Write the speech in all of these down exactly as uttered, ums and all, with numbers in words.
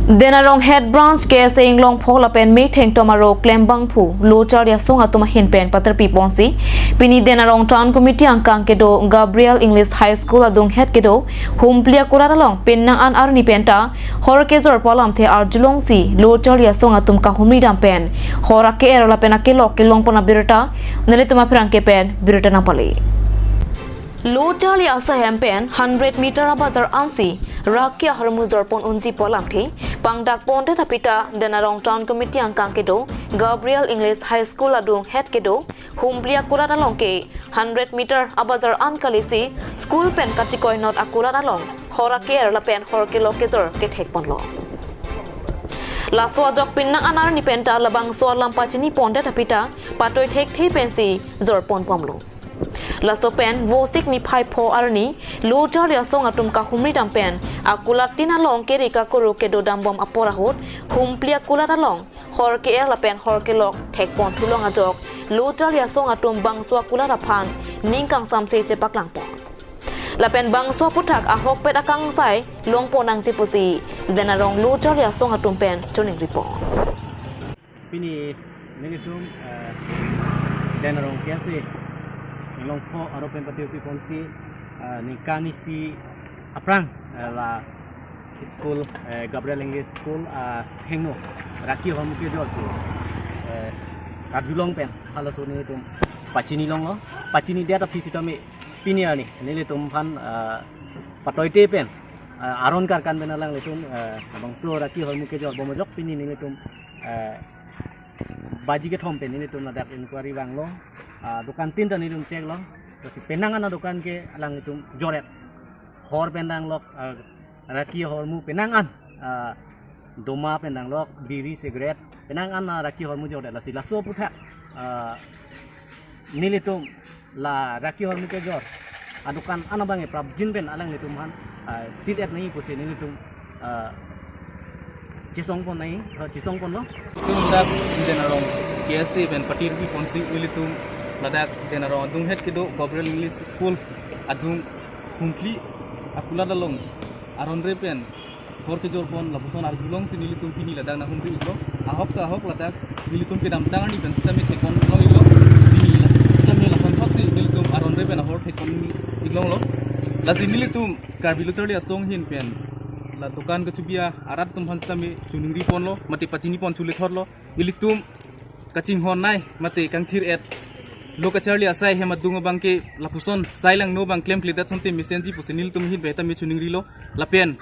Denarong Head Branch K S A Inglongpho lapen methengtom aro klembangphu lo charli asong atum ahin pen paterpi ponsi, pini Denarong Town Committee angkang kedo Gabriel English High School adunghet kedo Humpli akulat along penang an arni penta hor kejor pu alamthe arjulongsi lo charli asong atum kahumri dam pen hor ake-er lapen akelok kelong pon abirta nelitum apherangke pen birta nangpale. Lo charli asai hem pen hundred meter abajar ansi raki ahormu jorpon unji pu alamthe pangdak pondet apita Denarong Town Committee angkang kedo Gabriel English High School adunghet kedo Humpli akulat along ke hundred meter abajar an kalisi school pen kachikoi not akulat along hor ake-er lapen hor kelok kejor kethek ponlo. Laso ajok penang an arni penta labangso alam pachini pondet apita patoi thekthe pensi jorpon pomlo. Laso pen Vosik niphai pho arni lo charli asong atum kahumri dam pen akulat tin along keri kakuru kedo dambom apor ahut Humpli akulat along hor ke-er lapen hor kelok thekpon thulong ajok lo charli asong atum bangso akulat aphan ning kangsamse chepaklang pon. Lapen bangso aphuthak ahokpet akangsai longpon nangji pusi Denarong lo charli asong atum pen choningri pon. Pini nelitum, eh, Denarong K S A Inglongpho aro pen paterpi ponsi, eh, ningkan isi aphrang, eh, la school, eh, Gabriel English School, ah, hengno raki ahormu kejor pu, eh, karjulong pen halaso nelitum pachini longlo, pachinidet aphi sitame pini arni nelitum aphan, ah, patoite pen, ah, aron karkan pen alanglitum, ah, bangso raki ahormu kejor bom ajok pini nelitum, ah, baji kethom pen nelitum ladak inquiry vanglo, ah, dokan tin ta nelitum check lo, lasi penang an adokan ke alanglitum jordet, hor pen danglok, ah, raki ahormu penang an, ah, doma pen danglok, biri, cigarette, penang an, ah, raki ahormu jordet, lasi laso aphuthak, ah, nelitum la raki ahormu kejor adokan an abang ke prapjin pen alanglitum aphan, ah, seal-et nangji pusi nelitum, ah, chesong pon nangji, ah, chesong ponlo. Nelitum dak Denarong K S A pen paterpi ponsi nelitum ladak Denarong adunghet kedo Gabriel English School adung Humpli akulat along aron re pen hor kejor pon lapuson arjulongsi nelitum pini ladak nanghumri iklo. Ahok ta ahok ladak nelitum kedamtang arni pen sitame thekpon long iklo. Pini la sitame lason thotsi nelitum aron re pen ahor thekpon long iklo. Lasi nelitum Karbi lo charli asong ahin pen la dokan kachebi arat atum aphan sitame choningri ponlo, mate pachini pon chule thotlo. Nelitum kachinghon nai mate kangthir-et lo kacharli asai hem adung abang ke lapuson sai langno abang klemkledet asonte mesenji pusi nelitum ahin pen tame choningrilo. Lapen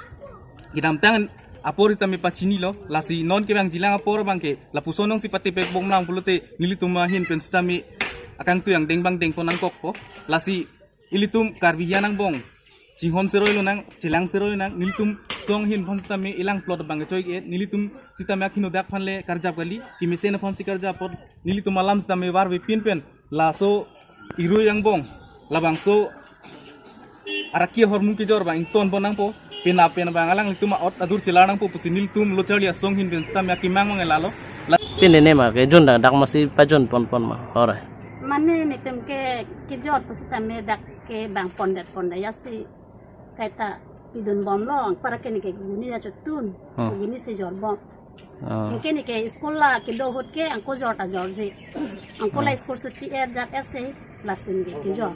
kedamtang apor sitame pachinilo, lasi non kevangjilang apor abang ke lapuson nongsi patepek bom lang pulote nelitum ahin pen sitame akangtui angdeng abang dengpon nangkokpo. Lasi ilitum Karbi hian angbong chinghon seroi lonang, chelang seroi nang, nelitum asong ahin aphan sitame ilang plot abang choi ke, nelitum sitame akhino dak aphan le karjap kali, kemesen aphansi karjap apot, nelitum alam sitame varve pin pen, laso irui angbong, labangso araki ahormu kejor abang ingtonpon nangpo, penap pen abang alanglitum a'ot adur chelar nangpo pusi nelitum lo charli asong ahin pen sitame akemang mang lalo. La- Pini ne ma kejun dak, dak masi pajun ponpon ma, ore. Mane netum ke kejor pusitame dak ke bang pondet pondet ya si kaita pidun bomlo, angpar ke neke guni ya chotun, Hmm. guni si jor bom. Ah. Anke neke school la kedo ahut ke angko jor ta jorji. Angko la Hmm. school suti er jat ese, lasi neke kejor.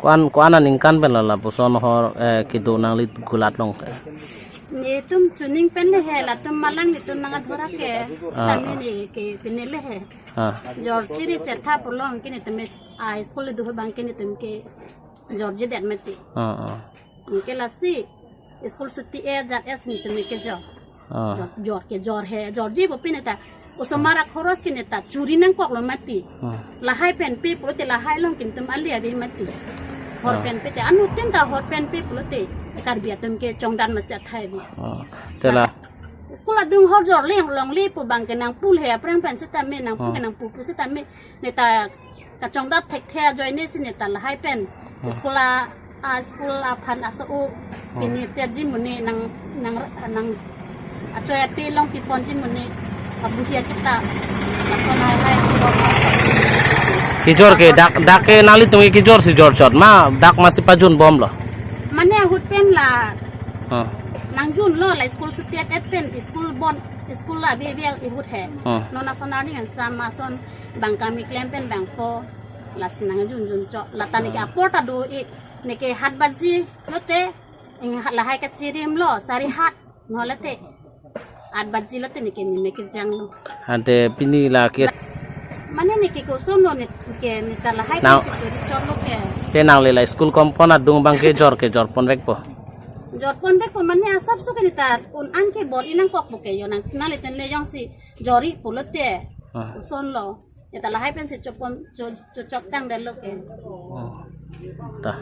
Ko-an, ko-an aningkan pen la lapuson hor, eh, kedo nangli gulat long ke? Netum chuning pen le he, latum malang netum nang adhora ke, Ah, tami ah. neke pine le he. Ah. Jor chiri chetha pulo anke netum, ah, school le duho abang ke netum ke jorji det mati. Ah, ah. Anke lasi school suti er jat ese netum kejor. Ah. Jor, jor kejor he, jorji bo pine ta. Osomar akhoros ke neta churi nangkoklo mati. Ah. Lahai pen pe pulote lahai along ke netum ali ave mati. Hor Ah. pen pe te, anuttin ta hor pen pe pulote Karbi atum ke chongdan masi athai bi. Ah. Te la. School adung hor jor le longli pu abang ke nangpu le aphrang pen sitame nangpu Ah. ke nangpu pu sitame neta kachongdat thekthe ajoine si neta lahai pen. Hmm. School a, a school aphan aso o Hmm. pini cherji muni nang, nang, nang achoi api long tipon ji muni abuhia kita. Lason hai hai. Kejor ke dak, dak ke nanglitum ke kejor si jor chot ma, dak masi pajun bomlo. Mane ahut pen la. Hmm. Nangjunlo la school suti et pen school bon, school la ave ave ahut he. Hmm. Non ason arni kangsam ason bang kami klem pen bangpo, lasi nangjunjun chok. Lata neke apor ta do-i, neke hat baji lote, ing hat lahai kachirimlo, sari hat, no lote, at baji lote neke nime kejanglo. Ante pini la ke Mane neke kosonlo, neke neta lahai Now- pensi chori choklo ke. Te nangli la school kompon adung abang ke jor ke jorponvekpo. Jorponvekpo mane asapso ke neta un-an ke bor-i nangkokpo ke, yo nang nale ten le jongsi jori pulote. Ah. Kosonlo. Neta lahai pensi chopon cho- cho- choptangdetlo ke. Oh. Ta.